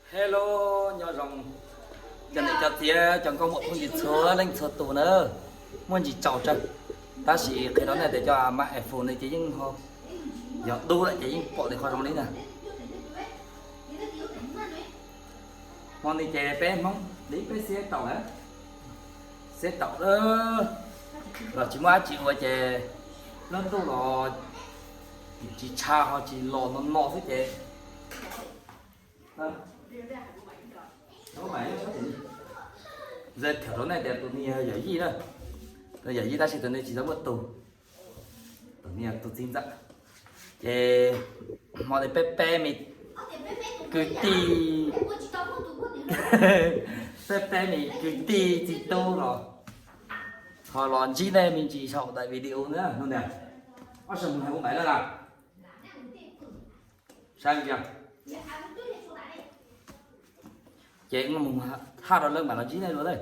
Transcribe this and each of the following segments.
Hello, nyob zoo cov niam cov txiv, cov nkauj muam phooj ywg txhua leej txhua tus na, muaj ntsis tsaus tsawg, tab sis qhia rau nej tias cov Mac iPhone no ces yeej ho yog dub lawm ces yeej pom tias qhov zoo li na. Hmo no ces peb Hmoob li peb xiab taum lawm, xiab taum lawm los tsis muaj dab tsi ua ces lub ntuj los tsis tshav ho tsis los no no xwb ces Ntawd thaum rau nej tias tus niag yawm yij na, tus yawm yij tab sis tus niag tsis tau muaj tus, tus niag tus txiv ntxawm. Ces hmo no peb peb me kwv tij, peb peb me kwv tij txiv tub los ho los ntsib nej me ntsis saum daim video na no niam. Ob sab mus hais ua npaim lawm las. Saib ntsia. Ces mus haj rau lawv mam los ntsib nej dua lawm.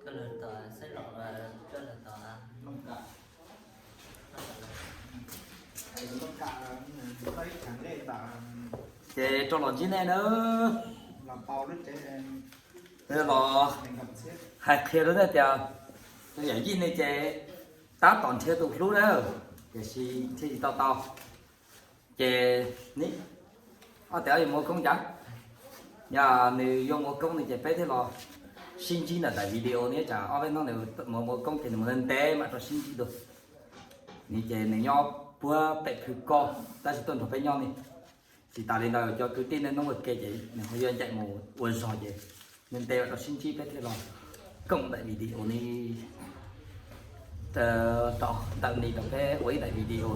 Koj lawv tom xeeb los koj lawv tom. Ces rau los ntsib nej na. Los hais qhia rau nej tias tus yawm yij ne ces tab tom nrhiav tus hlub na, tiam sis nrhiav tsis tau tau. Ces ob tias yuav mus ua koob cas, yog nws yuav mus ua koob no ces peb thiaj los sib ntsib ntawm daim video no, tsam ob peb hnub nws mus ua koob ces nws mus ntev ntev mam rau sib ntsib dua. Nws ces nws nyob puag pem khw koj tab sis tuaj nrog peb nyob ne. Tsis tas li ntawd cov kwv tij nej hnub ua ke ces nws ho yuav ncaim mus ua zog ces ntev ntev mam rau sib ntsib peb thiaj los koom daim video no rau ntawm no rau peb ua ib daim video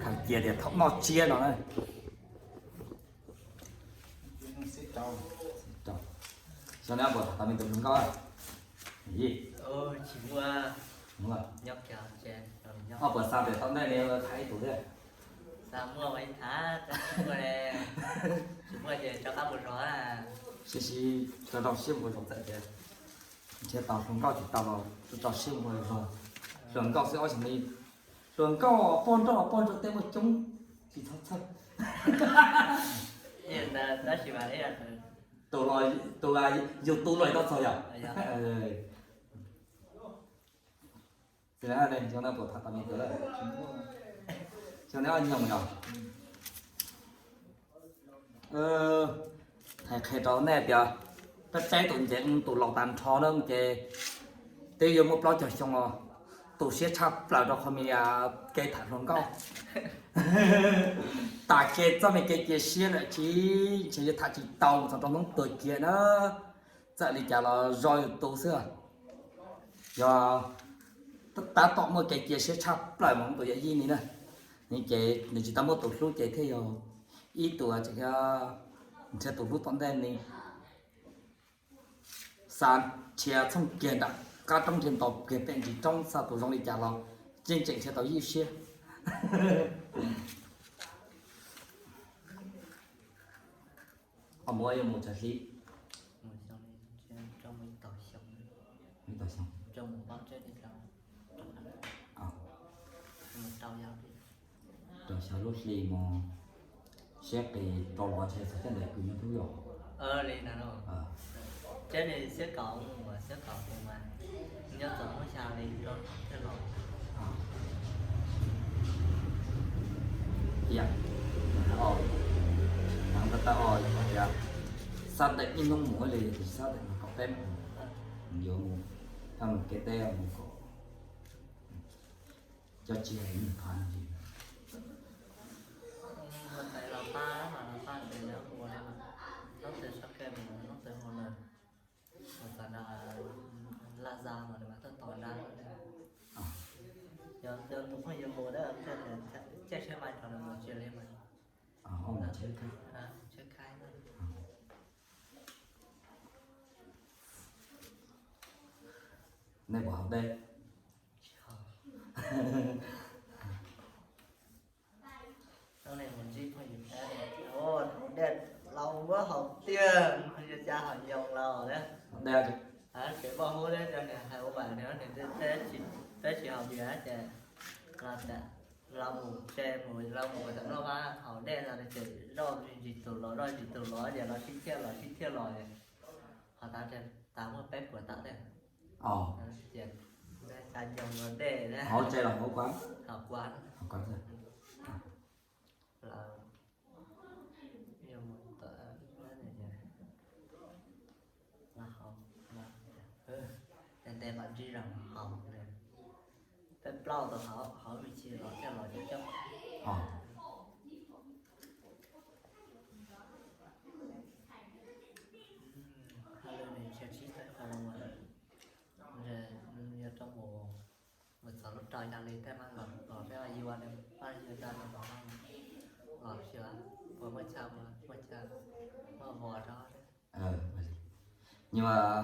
khaws cia tias thaum noj tsiab no na. Xyoo no puas tham tau me tus hluas nkauj? Tsis muaj. Nyob kiag tsev. Puas xa pem tom ntej li tham ib tug thiab? Xa muaj ua ib tham, tsis muaj ces rov qab mus zog. Sib sib rau rau siab mus zog txawm tias nrhiav tau hluas nkauj tsis tau los rau siab mus zog. Hluas nkauj xwb ob xyoos li, hluas nkauj poj nrauj poj nrauj tej muaj coob tsis txhob txhawj. Tus los, tus yus tus los tau txog yom. Xyoo no puas tham tau me tus lawm? Xyoo no ob xyoos yom. Hais qhia rau nej tias peb peb tus nce tus laus tag nrho na ces twb yuav muaj plaub caug xyoo os, tu siab tshaj plaws rau qhov me kev tham hluas nkauj. Tas kev txoj me kev cia siab lawm tsis ntshe yuav tham tsis tau mus txog rau hnub tuag kiag na. Txawm li cas los zoo yus tus xwb. Yog tab tom muaj kev cia siab tshaj plaws mas tus yawm yij ni na, ces nws tsis tau muaj tus hlub ces thiaj yog ib tug tseem nrhiav tus hlub tom ntej ni. Xa nrhiav txhooj kiag nram qab roob nrhiav nto kiag pem ntsis roob xa tus zoo li cas los yeej tseem nrhiav tau ywj siab. Ho mus yuav mus tsawg hli? Ib tog xyoo. Rau xyov lub hli mus siab qis rau los ntshe txog tej ntawd kws nyob tub yom. Ib yam, tab tab o tias xab tais ib hnub mus li, xab tais kaum peb mus, yuav mus, mus kev teb mus kom cov tsis hais mus phav ntsis. Nej puas haus dej? Hnub no mus ntsib phooj ywg Pab, haus dej, los muab haus tiag, yog cas haus yoos los na. Haus dej, tsev poj hub thiab cov niag hais ua mas nws, nws twb tsis haus dej ces los, los mus tsev, mus los mus tam noj qab haus dej no ces zoj ntsis tus los zoj ntsis tus los ces los sib thiaj los sib thiaj los, ho tas tas muaj peb puas tawm thiab. Ces xav nyoos los dej na. Hauv tsev los hauv kuav? Hauv kuav. Hauv kuav xwb. Nte nte kom ntsib zoo haus, peb plaub tau haus, haus me ntsis los thiaj los coob coob. Hauj lwm nws nrhiav tsis tau qhov zoo, yog rau mus, mus txog lub rau yog li tej mas los, los peb yuav, pab yuav rau nws los, los xyuas puas muaj chaw, puas muaj chaw, muaj vos rau. Nyuam,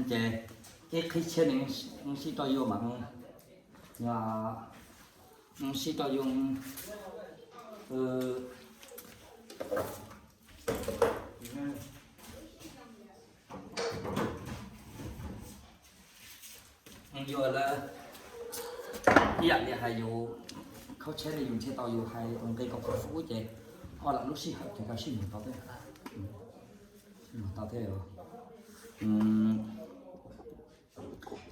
ces ib qhib tshiab ne, sib rau yuav mas, nyuam, sib rau yuav. Yog lawm, ib yam li hais yus khaub tsheb li yus nrhiav tau yus hais tus nqi kaum pua fub ces ob lam lub sij hawm ces koj sib muag tau thiab. Sib muag tau thiab.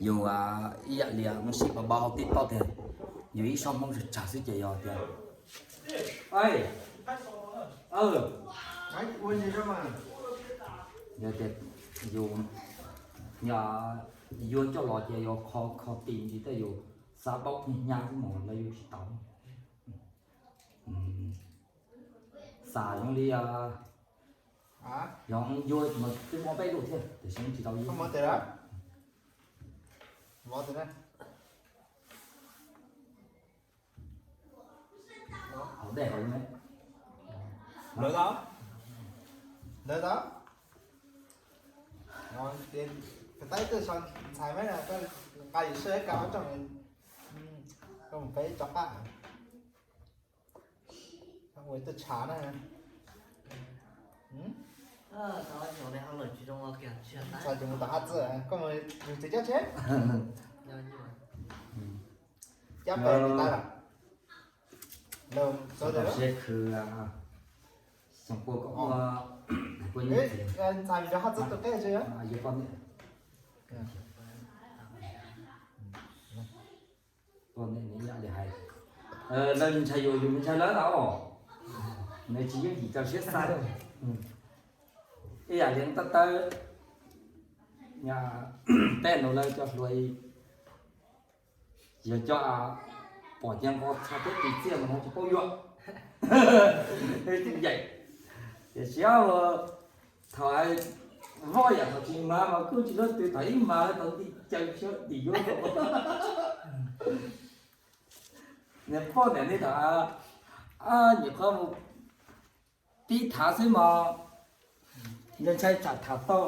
Yus ib yam li sib pab pab hauv TikTok tiag, yus ib sob Hmoob tsawg tsawg xwb ces yog tias, yog tias yus yuav coj los ces yus kho kho tis ntsis tej yus xav paub hnyav hnyav xwb mas lawv yuav tsis tau. Xav zoo li, yog yuav mas twb muaj peb lub thiab tiam sis tsis tau yuav. Haus dej haus me. Lawv tau, lawv tau. Tais twb ntxhais me, nqa yus sib ka rooj, koj mus peb tso qab. Ua ib tug tshav na. Ntxhais ces mus tom haj txwj, koj mus yus txiv cab tsheb. Cab pem tais lawm. Siab khwv, xyoo puag kom muaj daim puab nyiaj txiag. Ntxhais nrog haj txwj tus qeb tsis yuav poj niam. Poj niam nws ib yam li hais, lawv ntshai yus, yus ntshai lawv na os. Nws tsis yooj yim rau siab xav. Ib yam li tawb tawb, peb nus lawv cov hluas, yog cov pom cev nqos txog peb tis txiaj mas tsis paub yuav. Yaim, tiam sis thaum voj yam thaum tsis mag mas kuj tsis hlub twg, thaum ib mag tau nti caw sab tim yuav. Niag poj niam ne thaum nyuam qhuav mus pib tham xwb mas, ntshai tsam tham tau,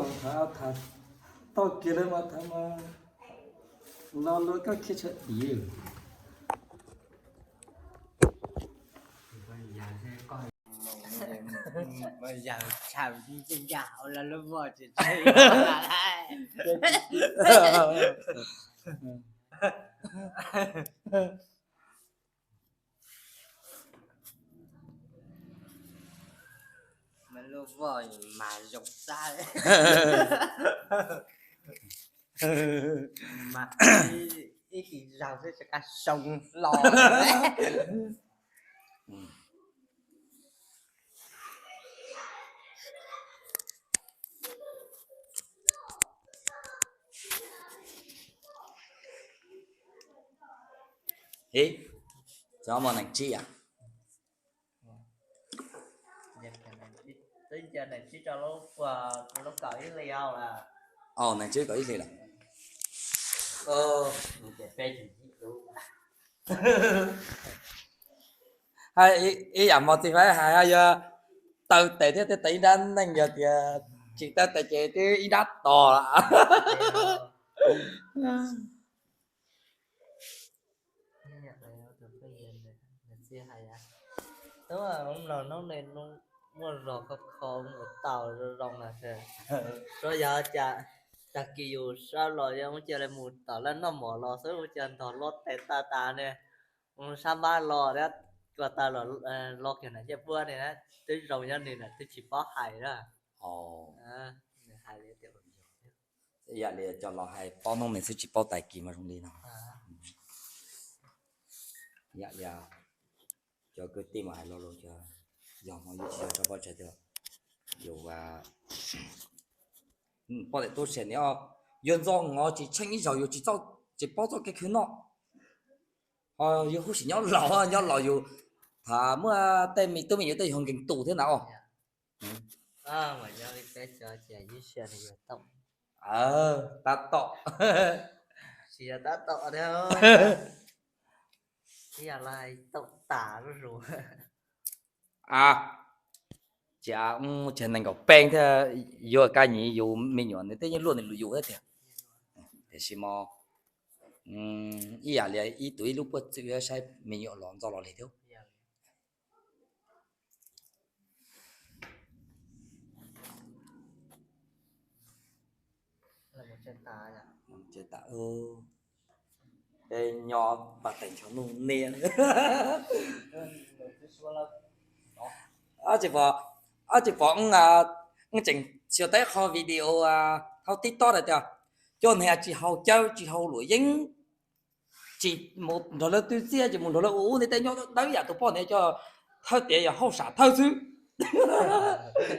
tham tau kiag lawm mas tham mas lo lua koj kiag tshaj tim. Yawg tshaj ncaj hauv lawv lub voj tsis tshwj. Lub voj mas zoo xab, mas ib tis zaug xwb tsis qab soo hlo. Ib, txog mos neeg tsib yam. Twb ncaws nees tsib rau lub, lub kaum ib hlis lawm. Aw, nees tsib kaum ib hlis lawm. Ib yam mos txiv faib hais yog taw tes thiab tej tes ib nrab neej yog tias tsis taw tes ces twb ib nrab tos lawm. Tus txiv hais, hnub no hnub no muaj zog kho kho mus tau zoo zoo na. Tsuas yog cas tag kis yus sab los yog ua cas li mus tom lawv noj mov los xwb ua cas ntog los tes tas tas ne, mus sab npab los thiab, kua tas los kiag na caj puab ne, twb zoo nyob nws na twb tsis paub hais na. Yam li cov laus hais paub hnub nws xwb tsis paub tag kis mas zoo li no. Yam li cov kwv tij mas hais lo lus, yog hmo yuav tsis yog rau poj tseg tias yus poj niam tub se ni, yus ntxo ngov tsis tsheej ib zaug yus tsis paub txoj kev khwv noj. Ho yus huv si nyob laus, nyob laus yus tham muaj tej me tub me nyuam tej yog nkees tus thiab na os. Tab tom, tab tom, ib yam li tau tas zuj zus. Tsis, tsis nees nkaum peb thiab, yuav kaj nyiv yus me nyuam nws tej yeej luaj nws lus yus thiab tiag. Tiam sis mas ib yam li ib tug ib lub puag txwm saib me nyuam los ntxo los li thiab. Ces nyob pas tes ncho nuj niaj. Tsis pom, tsis pom, tseem xyuas tau qho video hauv TikTok hais tias cov niag tsis haus cawv tsis haus luam yeeb, tsis mus nrog lawv twb txiaj, tsis mus nrog lawv ua ub ntej tej nyob dawb yam tus poj niam coj thawj tiav yog hauj sam thawj xwb.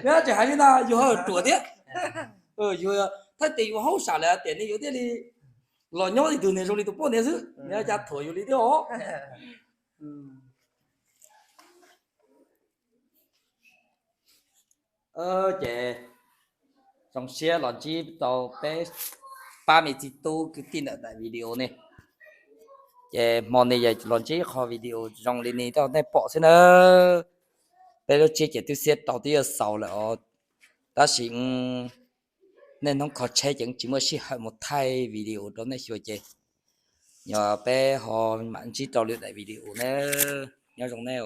Nyob tsis hais li ntag yus ho ruam thiab. Yus thawj tiav yus hauj sam lawm tiam ne yus thiaj li los nyob ib tug niag zoo li tus poj niam xwb, nyob cas thuam yus li thiab os. Ces zoo siab los ntsib tau peb pab me txiv tub kwv tij ntawm daim video ne. Ces hmo no yog los ntsib qho video zoo li no rau nej pom xwb na. Peb lub tsiab ces twb xiab rau twb yuav xaus lawm os, tab sis nej hnub kho tsheb ces tsis muaj sij hawm mus thaij video rau nej xyuas ces yog peb ho mam ntsib rau lwm daim video na. Nyob zoo nej.